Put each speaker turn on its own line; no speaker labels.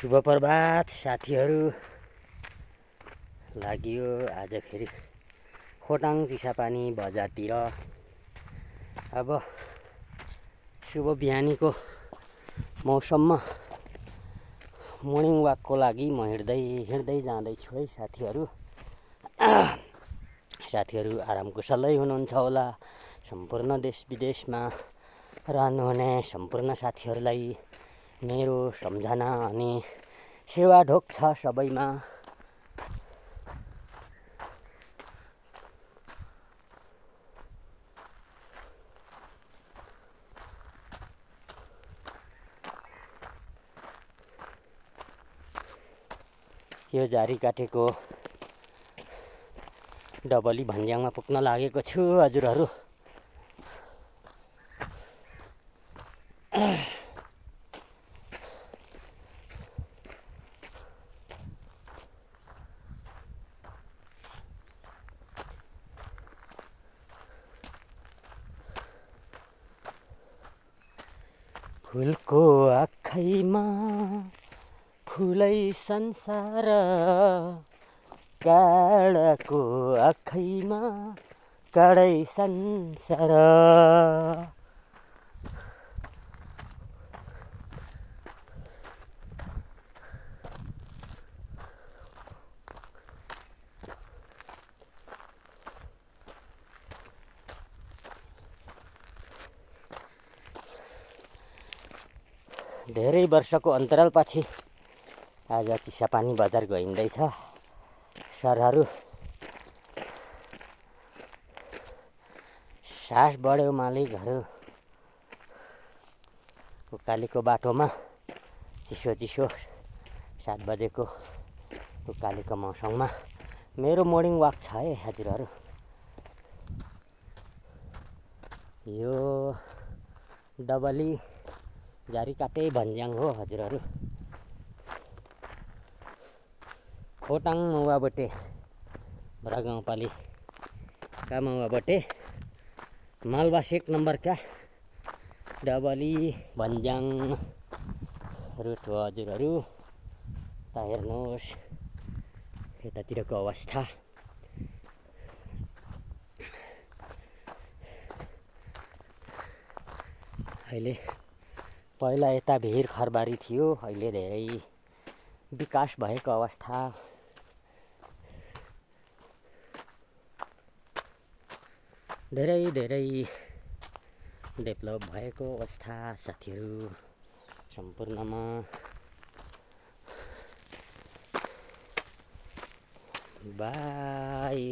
शुभ प्रभात साथीहरू। लाग्यो आज फेरि खोटाङ चिसापानी बजारतिर। अब शुभ बिहानीको मौसममा मर्निङ वाकको लागि म हिँड्दै जाँदैछु है साथीहरू। साथीहरू आराम कुशलै हुनुहुन्छ होला। सम्पूर्ण देश विदेशमा रहनुहुने सम्पूर्ण साथीहरूलाई मेरो सम्झना अनि सेवा ढोक छ सबैमा। यो जारी काटेको डबली भन्ज्याङमा पुग्न लागेको छु हजुरहरू। फुलको आँखैमा फुलै संसार, काँडाको आँखैमा काँडै संसार। धेरै वर्षको अन्तरालपछि आज चिसापानी बजार गइँदैछ सरहरू। सास बढ्यो मालिकहरू। उकालीको बाटोमा चिसो 7 बजेको उकालीको मौसममा मेरो मर्निङ वाक छ है हजुरहरू। यो डबली जारी काटे भन्ज्याङ हो हजुरहरू। खोटाङ मौवाबोटे बडा गाउँपालिका मौवाबोटे मालबास 1 नम्बरका डबली भन्ज्याङ रुट हो हजुरहरू। त हेर्नुहोस् यतातिरको अवस्था। अहिले पहिला यता भिर खरबारी थियो, अहिले धेरै विकास भएको अवस्था। धेरै डेभलप भएको अवस्था साथीहरू सम्पूर्णमा। बाई।